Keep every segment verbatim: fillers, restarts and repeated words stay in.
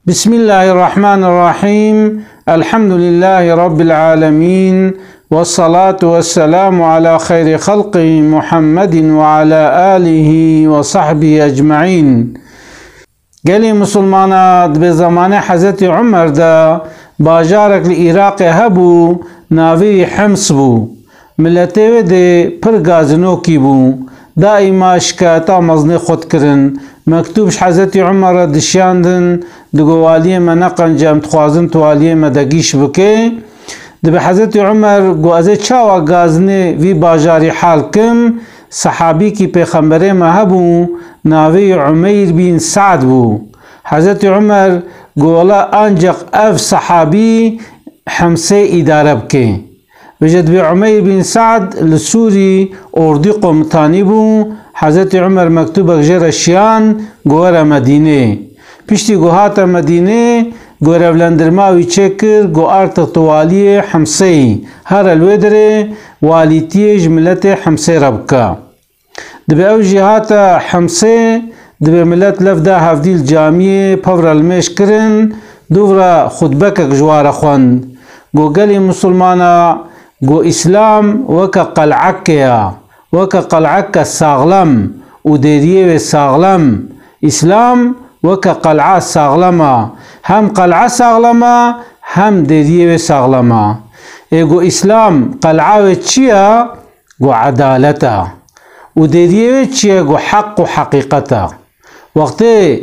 Bismillahirrahmanirrahim. Elhamdülillahi Rabbil alemin. Ve salatu ve selamu ala hayri halqi Muhammedin ve ala alihi ve sahbihi ecmaîn. Gelê Musulmana, dibê zemanê Hezretî Umer de bajarek li Iraqê hebû, navê wî Hims bû. Miletê wê dê pir gazinokî bû. Daîma şikayeta mezinê xwe dikirin. Mektûb ji Hezretî Umer re dişiyandin, digo, "Waliyê me neqence, em dixwazin tu waliyê me de gîş bikê." Dibe Hezretî Umer got, "Ez ê çawa gazinê vî bajarî hal kim?" Sehabîkî Pêxemberê me hebû, navê wî Umeyr bîn Sa'd bû. Hezretî Umer got, "Wela anceq ev sehabî Himsê îdare bike." Vêce dibê Umeyr bîn Sa'd li Sûrî ordî komutanî bû. Hezretî Umer mektûbek jê re şiyan, got, "Were Medînê." Piştî ku hate Medînê, görevlendirma wî çêkir, got, "Artix tu waliyê Himsê yî. Here li wê derê walîtiyê ji miletê Himsê re bike." Dibe ew jî hate Himsê, dibe milet lev da hevdî li camiyê, pevra li mêj kirin, dûvra xutbekek ji wa re xwend. Got, "Gelî Musulmana, got, Îslam weke qel'eke ya, weke qel'eke saxlem û dêriyê wê saxlem. Îslam weke qel'a saxlem a. Hem qel'a saxlem a, hem dêriyê wê saxlem a." Ê got, "Îslam qel'a wê çi ya?" Got, "Edalet a." "Û dêriyê wê çi ye?" Got, "Heq û heqîqet a." Wextê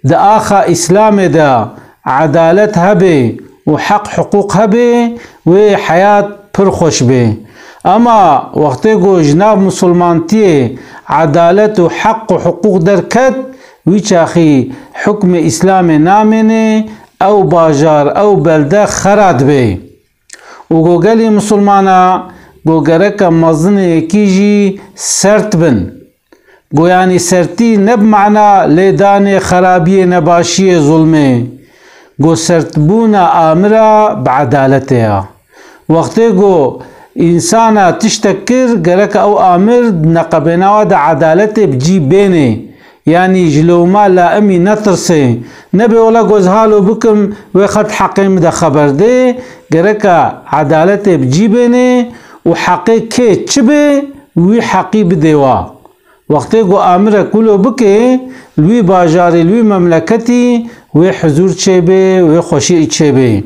di axa Îslamê de edalet hebe û heq hiqûq hebe, wê heyat pir xweş bê. Ema wextê ku ji nav misilmantiyê edalet û heq û hiqûq derket, wî çaxî hukmê Îslamê namêne, ew bajar, ew belde xera dibe. Û got, "Gelî misilmana, got, gereke mezinê yekî jî sert bin." Got, "Yanî sertî ne bi mana lêdanê xerabiyê, nebaşiyê, zulmê." Got, "Sertbûna amira bi edaletê ya." Wextê got însana tiştek kir, gereke ew amir di neqebêna wa de edaletê bi cî bênê. Yanî ji lewma laimî netirsê. Nebe wela got ez halo bikim, wê xet heqê min de xeber dê. Gereke edaletê bi cî bênê û heqê kê çi bê, wî heqî bidê wa. Wextê ku amirek wilo bike, li wî bajarê, li wî memleketî wê huzûr çêbê, wê xweşî çêbê.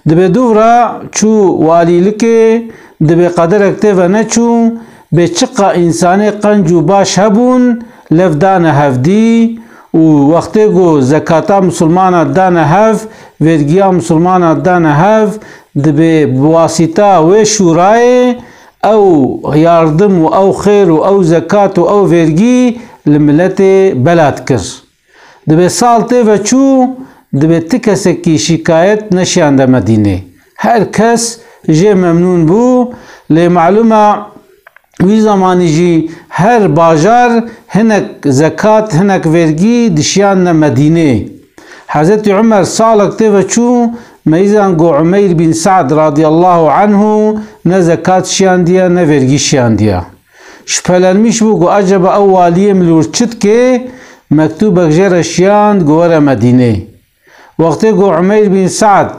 Dibe dûv re çû walîlikê, dibe qederek tê ve neçû, bê çiqa însanê qenc û baş hebûn, lev dane hevdî û wextê ku zekata misilmana dane hev, vergiya misilmana dane hev, dibe bi wasîta wê şûrayê ew yardim û ew xêr û ew zekat û ew vergî li miletê bela dikir. Dibe sal tê ve çû, dibe ti kesekî şikayet neşiyande Medînê. Her kes jê memnûn bû, lê malûm e wî zemanî jî her bajar hinek zekat, hinek vergî dişiyande Medînê. Hezretî Umer salek tê ve çû, meyzan got Umeyr bîn Sa'd radiyallahu anhu ne zekat şiyandiye, ne vergî şiyandiye. Şüphelenmiş bû, got, "Eceba ew waliyê min li wir çi dike?" Mektûbek jê re şiyand, got, "Were Medînê." Wextê ku Umeyr bîn Sa'd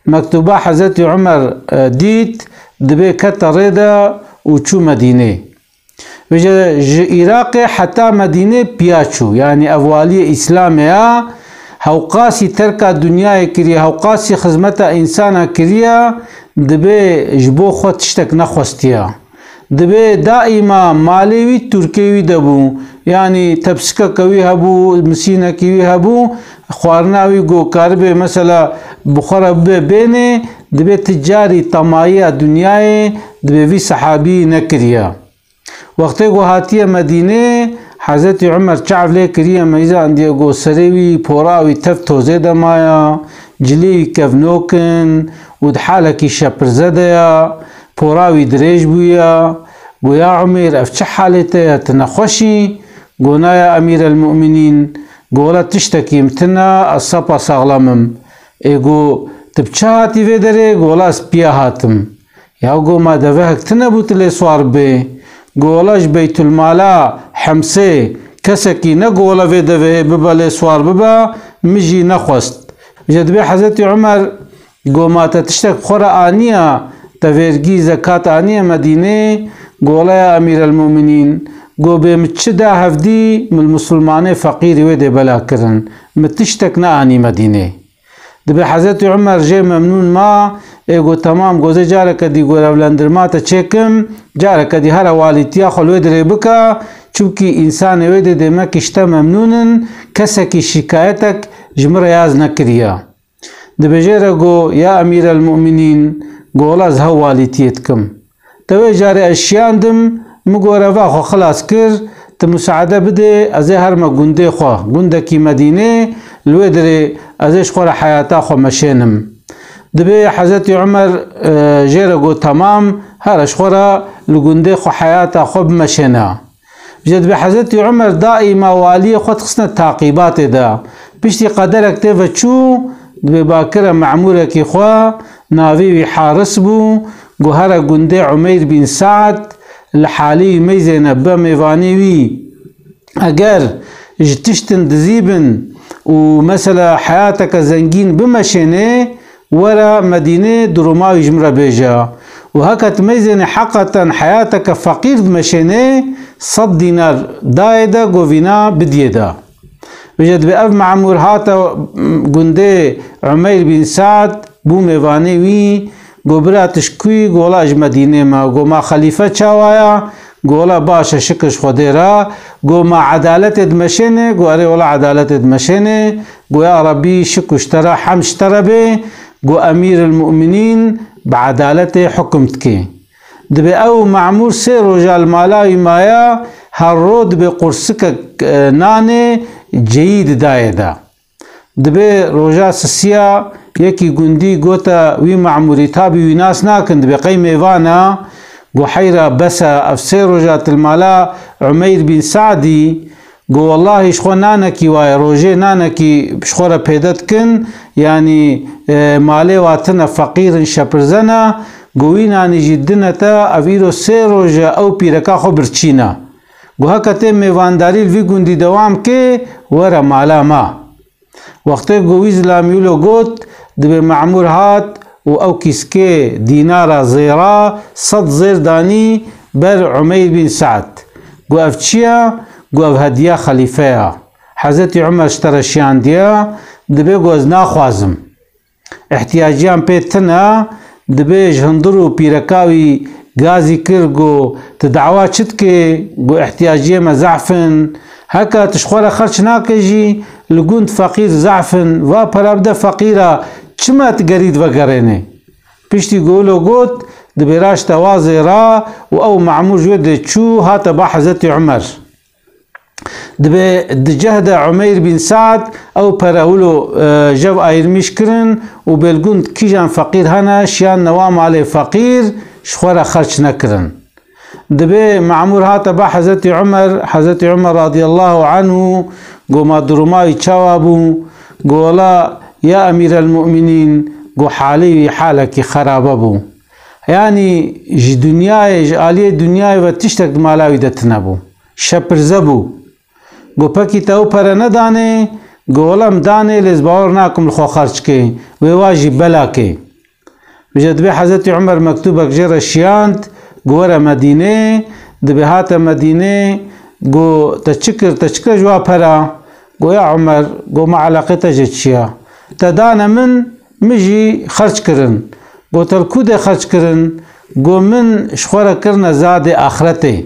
mektuba Hezretî Umer, e, dît, dibê kete rê de û çû Medînê. Vêce ji Iraqê heta Medînê piya çû. Yanî ev waliyê Îslamê ya, hewqasî terka dinyayê kiriye, hewqasî xizmeta însana kiriye, dibê ji bo xwe tiştek nexwestiye. Dibê daîma malê wî Tirkê wî de bû. Yanî tepsikeke wî hebû, misînekî wî hebû, xwarina wî ku karibê mesela bi xwe re bibe bênê, dibê ti carî temayiya dinyayê dibê vî sehabî nekiriye. Wextê ku hatiye Medînê, Hezretî Umer çav lê kiriye, meyzandiye ku serê wî, pora wî tev tozê de maya, cilê wî kevnok in û di halekî şepirze de ya, pora wî dirêj bûye. Got, "Ya Umeyr, ev çi halê te ye? Tu nexweş î?" Got, "Na ya Emîr el Mu'minîn." Got, "Wela tiştekî min tune, ez sapa saxlem im." Ê got, "Tu bi çi hatî vê derê?" Got, "Wela ez piya hatim." Ya got, "Ma devehek tune bû tu lê swar bibê?" Got, "Wela ji Beytulmala Hemsê kesekî negot wela vê devehê bibe lê swar bibe, min jî nexwest." Ji dibê Hezretî Umer go ma te tiştek xwe re aniya, te vergî, zekat aniye Medînê? Go wela ya Emîrelmûminîn, go bê min çi da hevdî, min li misilmanê feqîrî wê dê bela kirin. Min tiştek neanî Medînê. Dibê Hezretî Umer jê memnûn ma, ê go temam, go zê careke dî gorevlendirma te çêkim, careke dî here walîtiya xwe li wê dirê bike, çimkî însanê wê dê dê me kişte memnûn in, kesekî şîkayetek ji min re yaz nekiriye. Dibêje re go, ya Emîrelmûminîn, go wela ez hew walîtiyê dikim. Te wê carê ez şiyandim, min go re va xwe xilas kir, tu musaade bidê, ez ê herime gundê xwe, gundekî Medînê, li wê dirê ez ê ji xwe re heyata xwe meşênim. Dibê Hezretî Umer, e, jê re got, temam, here ji xwe re li gundê xwe heyata xwe bimeşêne. Ji dibê Hezretî Umer daîma waliyê xwe dixistine taqîbatê de. Piştî qederek tê ve çû, dibê bakire memûrekî xwe, navê wî Haris bû, got, here gundê Umeyr bîn Sa'd, li halî wî meyzêne, be mêvanê wî. Eger ji tiştin dizî bin û mesela heyateke zengîn bimeşênê, were Medînê, duruma wî ji min re bêje. Û heke tu meyzênê heqeten heyateke feqîr dimeşênê, sed dînar dayê de, govîna bidiyê de. Vêje dibê ev memûr hate, m, gundê Umeyr bîn Sa'd, bû mêvanê wî, go, bira, tu ji ku yî? Go, wela ji Medînê me. Go, ma xelîfe çawa ya? Go, wela baş e, şikir ji Xwedê re. Go, ma edaletê dimeşênê? Go, erê, wela edaletê dimeşênê. Go, ya Rebî, şikir ji te re, hemd ji te re bê. Go, Emîrulmûminîn bi edaletê hukum dike. Dibê ew memûr sê roja li mala wî maye, her ro dibê qursikek, e, nanê ceyî didayê de. Dibê roja sisiya yekî gundî gote wî memûrî, tabî wî nas nakin, dibê qey mêvan e, go, heyra, bes e, ev sê roja tu li mala Umeyr bîn Sa'd î, go, wellahî ji xwe nanekî wa ye, rojê nanekî ji xwe re pêde dikin, yanî, e, malê wa tune, feqîr in, şepirze ne, go, wî nanî jî dine te, ev îro sê roj e ew pîreka xwe birçîne. Go, heke tê mêvandarî li vî gundî dewam kê, were mala me. Wextê ku wî zilamî wilo got, dibê memûr hat û ew kîskê dînara zêra sed zêr danî ber Umeyr bîn Sa'd. Got, ev çi ye? Got, ev hediya xelîfe ya. Hezretî Umer ji te re şiyandiye, dibê, got, ez naxwazim. Îhtiyaciyan pê tune, dibê ji hundir û pîreka wî gazî kir, got, tu dawa çi dikê? Got, îhtiyaciyê me zehf in. Heke tu ji xwe re xerç nake jî, li gund feqîr zehf in. Va pera bide feqîra, çima tu gerî divegerênê? Piştî ku wilo got, dibê raşte wa zêra û ew memûr ji wê dê çû, hate ba Hezretî Umer. Dibê di ceh de Umeyr bîn Sa'd ew pere wilo, e, jev ayirmîş kirin û bêlgund kîjan feqîr hene, şiyan newa malê feqîr ji xwe re xerç nekirin. Dibê memûr hate ba Hezretî Umer, Hezretî Umer radiyallahu anhu go ma duruma wî çawa bû? Go wela ya Emîrelmûminîn, go halê wî halekî xerabe bû. Yanî ji dinyayê, ji aliyê dinyayê ve tiştek di mala wî de tune bû. Şepirze bû. Got, pekî te ew pere nedanê? Got, wela min danê, lê ez bawer nakim li xwe xerc kê. Wê wa jî bela kê. Vêje dibê Hezretî Umer mektûbek jê re şiyand, got, were Medînê. Dibê hate Medînê, got, te çi kir, te çi kir ji wa pera? Got, ya Umer, got, ma eleqê te jê çi ya? Te dane min, min jî xerc kirin. Got, te li ku dê xerc kirin? Got, min ji xwe re kirine zadê axretê.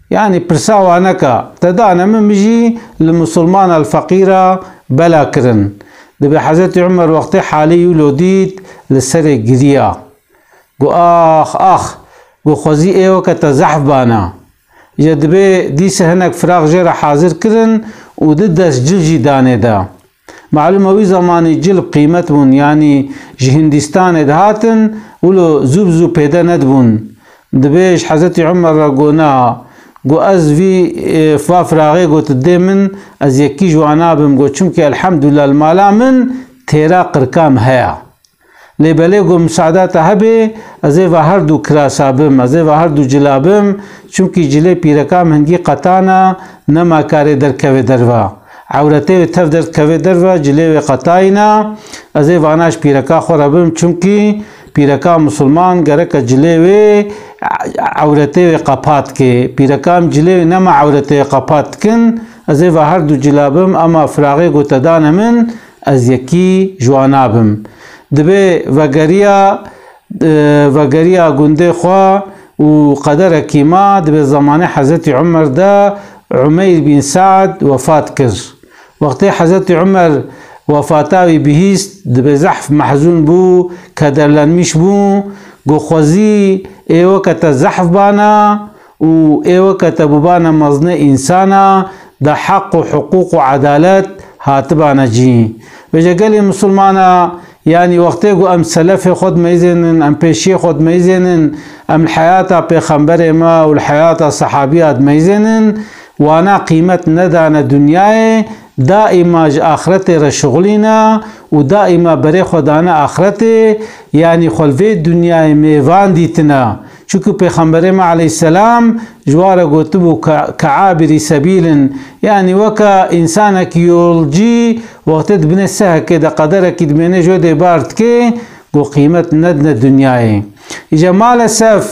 Yanî pirsa wane ka, te dane min, min jî li misilmana, li feqîra bela kirin. Dibê Hezretî Umer wextê halê wilo dît, li serê giriya. Got, ax, ax, got, xwezî ê weke te zehf bana. Ji dibê dîse hinek firaq jê re hazir kirin û di dest cil jî danê de. Malûm e wî zemanî cil bi qîmet bûn, yanî ji Hindîstanê dihatin, wilo zû bi zû pêde nedibûn. Dibê ji Hezretî Umer re got, na, got, ez vî, e, va firaxê got dê min, ez yekî ji wan nabim, got, çimkî elhemdulillah li mala min têra qirka min heye. Lê belê got, misaada te hebe, ez ê va her du kirasa bim, ez ê va her du cila bim, çimkî cilê pîreka min hingî qetana, nema karê derkeve derve. Ewretê wê tev derdikeve derve, cilê wê qetayî ne. Ez ê vana ji pîreka xwe re bim, çimkî pîreka misilman gereke cilê wê, ewretê wê qepat ke. Pîreka em cilê wê nema ewretê wê qepat dikin, ez ê va her du cila bim, ema firaxê ku te dane min, ez yekî ji wana bim. Dibê vegeriya, e, vegeriya gundê xwe û qederekî ma, dibê zemanê Hezretî Umer de Umeyr bin Sa'd wefat kir. Wextê Hezretî Umer wefata wî bihîst, dibê zehf mehzûn bû, kederlenmiş bû, got, xwezî ê weke te zehf bana û ê weke te bibana mezinê însana, da heq û hiqûq û edalet hatibana cî. Vêce gelê misilmana, yanî wextê ku em selefê xwe dimeyzênin, em pêşiyê xwe dimeyzênin, em li heyata pêxemberê me û li heyata sehabiya dimeyzênin, wana qîmet nedane dinyayê, daîma ji axretê re şixulîne û daîma berê xwe dane axretê, yanî xwe li vê dinyayê mêvan dîtine. Çunku Pêxemberê me aleyhisselam ji wan re gotibû ke, ke abirî sebîl in, yanî weke însanekî yolcî wextê di binê sehekê de qederekî dimêne ji wê dê bar dike, got qîmet nedine dinyayê. Îca maalesef,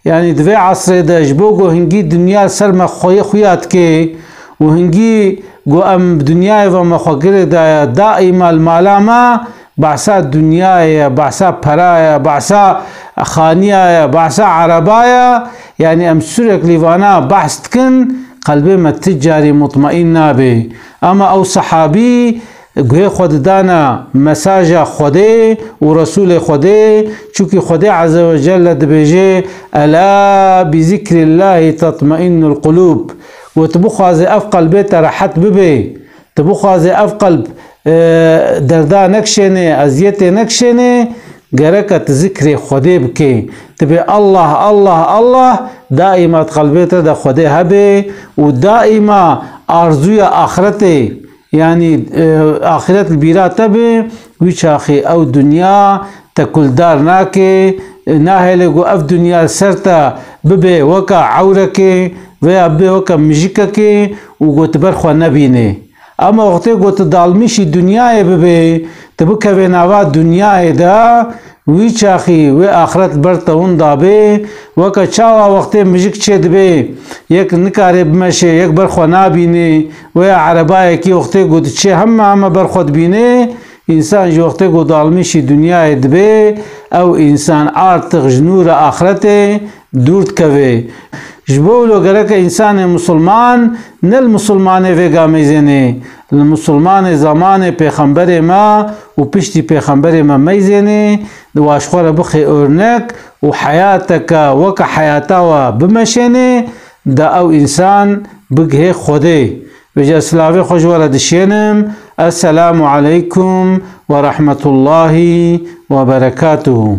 yanî di vê esrê de ji bo ku hingî dinya ser me xwe xuya dike û hingî ku em dinyayê ve me xwe girê daye, daîma li mala me behsa dinyayê ye, behsa pera ye, behsa xaniya ye, behsa ereba ye. Yanî em sürekli vana behs dikin, qelbê me ti carî mutmaîn nabe. Ama ew sehabî guhê xwe didana mesaja Xwedê û Resûlê Xwedê, çunku Xwedê Azze ve Celle dibêje, "Ela bi zikrillahî tatmainnul qulûb." Got, tu bixwaze ev qelbê te rehet bibe, tu bixwaze ev qelb, e, derda nekişêne, eziyetê nekişêne, gereke tu zikrê Xwedê bike. Tu bê Allah, Allah, Allah, daîma di qelbê te de Xwedê hebe û daîma arzuya axretê, yanî, e, axiret li bîra te be, wî çaxê ew dinya te kuldar nake, e, nahêle ku ev dinya li ser te bibe weka ewrekê veya bibe weka mijikekê û ku tu ber xwe nebîne. Ama wextê ku tu dalmîşî dinyayê bibe, tu bikevê nava dinyayê de, wî çaxî wê axiret ber te winda bê, weke çawa wextê mijik çê dibe, yek nikare bimeşe, yek ber xwe nabîne, weya erebayekî wextê ku diçe heme heme ber xwe dibîne, însan ji wextê ku dalmîşî dinyayê dibe, ew însan artıq ji nûra axretê dûr dikeve. Ji bo wilo gereke însanê misilman ne li misilmanê vêga meyzêne, li misilmanê zamanê pêxemberê me û piştî pêxemberê me meyzêne, di wa ji xwe re bixê örnek û heyateke weke heyata we bimeşêne, da ew însan bigihê Xwedê. Vêca silavê xwe ji we re dişênim. Esselamu aleykum ve rahmetullahi ve berekatuhu.